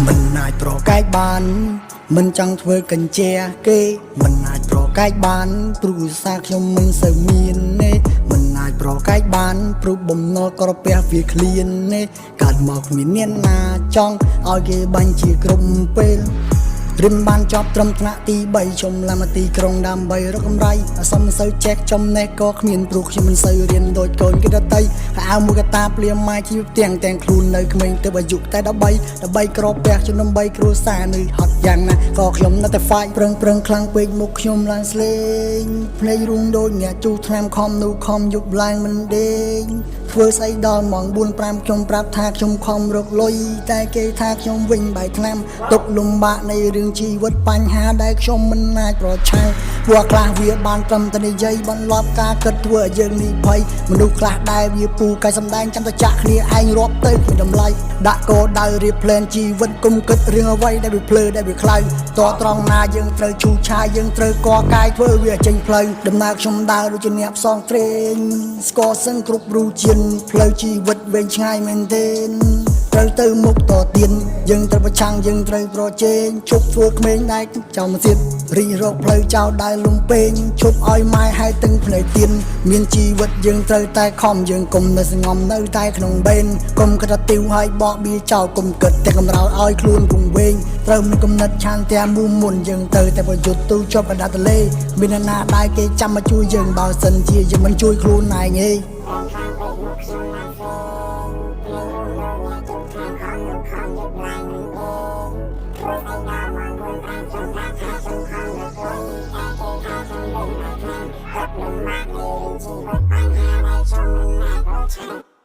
មិនអាចប្រកែកបាន មិនចង់ធ្វើកញ្ជាគេមិនអាចប្រកែកបានព្រោះឧស្សាហ៍ខ្ញុំមិនសូវមានទេមិនអាចប្រកែកបានព្រោះបំណុលក្រពះវាឃ្លានទេកើតមកគ្មានអ្នកណាចង់ឲ្យគេបាញ់ជាគ្រប់ពេលរៀនបានចប់ត្រឹមថ្នាក់ទី3ខ្ញុំឡើងមកទីក្រុងដើម្បីរកកម្រៃអសមមិនសូវចេះចំណេះក៏គ្មានព្រោះខ្ញុំមិនសូវរៀនដូចកូនគេដតីខោអាវមួយកតាភ្លាមម៉ែជីវិតទាំងទាំងខ្លួននៅក្មេងទៅអាយុតែ13 13ក្រពះខ្ញុំដើម្បីគ្រួសារនៅហត់យ៉ាងណាក៏ខ្ញុំនៅតែ fight ប្រឹងប្រឹងខ្លាំងពេកមុខខ្ញុំឡើងស្លេងភ្នែករូងដូចអ្នកជូរថ្នាំខំនោះខំយប់ឡើងមិនដេកធ្វើស្អីដល់ម៉ោង4 5ខ្ញុំប្រាប់ថាខ្ញុំខំរកលុយតែគេថាខ្ញុំវិញបាយថ្នាំទុកលំបាកនៃរឿងជីវិតបញ្ហាដែលខ្ញុំមិនអាចប្រឆាំងពួកខ្លះវាបានត្រឹមតែនិយាយបន្លប់ការគិតធ្វើឲ្យយើងនេះភ័យមនុស្សខ្លះដែលវាពូកែសំដែងចាំតែចាក់គ្នាឯងរាប់ទៅគ្មានតម្លៃដាក់គោដៅរៀបផ្លែនជីវិតគុំគិតរឿងអ្វីដែលវាភ្លើដែលវាខ្លៅតត្រង់ណាយើងត្រូវឈូឆាយយើងត្រូវកកាយធ្វើវាចេញផ្លូវដំណើរខ្ញុំដើរដូចជាអ្នកផ្សងព្រេងស្គាល់សឹងគ្រប់រូជៀនផ្លូវជីវិតវែងឆ្ងាយមែនទេត្រូវទៅមុខតទៀនយើងត្រូវប្រឆាំងយើងត្រូវប្រជែងឈប់ធ្វើក្មេងដែលចោលមកទៀតរីករកផ្លូវចោលដែលលំពេងឈប់ឲ្យម៉ែហែទឹងភ្នែកទៀនមានជីវិតយើងត្រូវតែខំយើងកុំនៅសងំនៅតែក្នុងបេនកុំគិតថាទីវឲ្យបកបៀចោលកុំគិតតែកំរោលឲ្យខ្លួនគង្វេងត្រូវមានគំនិតឆានតែមូមុនយើងទៅតែប្រយុទ្ធទូជាប់កណ្ដាលទលេមានអ្នកណាដែលគេចាំមកជួយយើងបើសិនជាយើងមិនជួយខ្លួនឯងទេ ប្រឹងខ្លាំងពេកមុខខ្ញុំឡើងស្លេងភ្នែករូងដូចអ្នកជូរថ្នាំខំនោះខំយប់ឡើងមិនដេកធ្វើស្អីដល់ម៉ោង4 5ខ្ញុំប្រាប់ថាខ្ញុំខំរកលុយតែគេថាខ្ញុំវិញបាយថ្នាំទុកលំបាកនៃរឿងជីវិតបញ្ហាដែលខ្ញុំមិនអាចប្រឆាំង។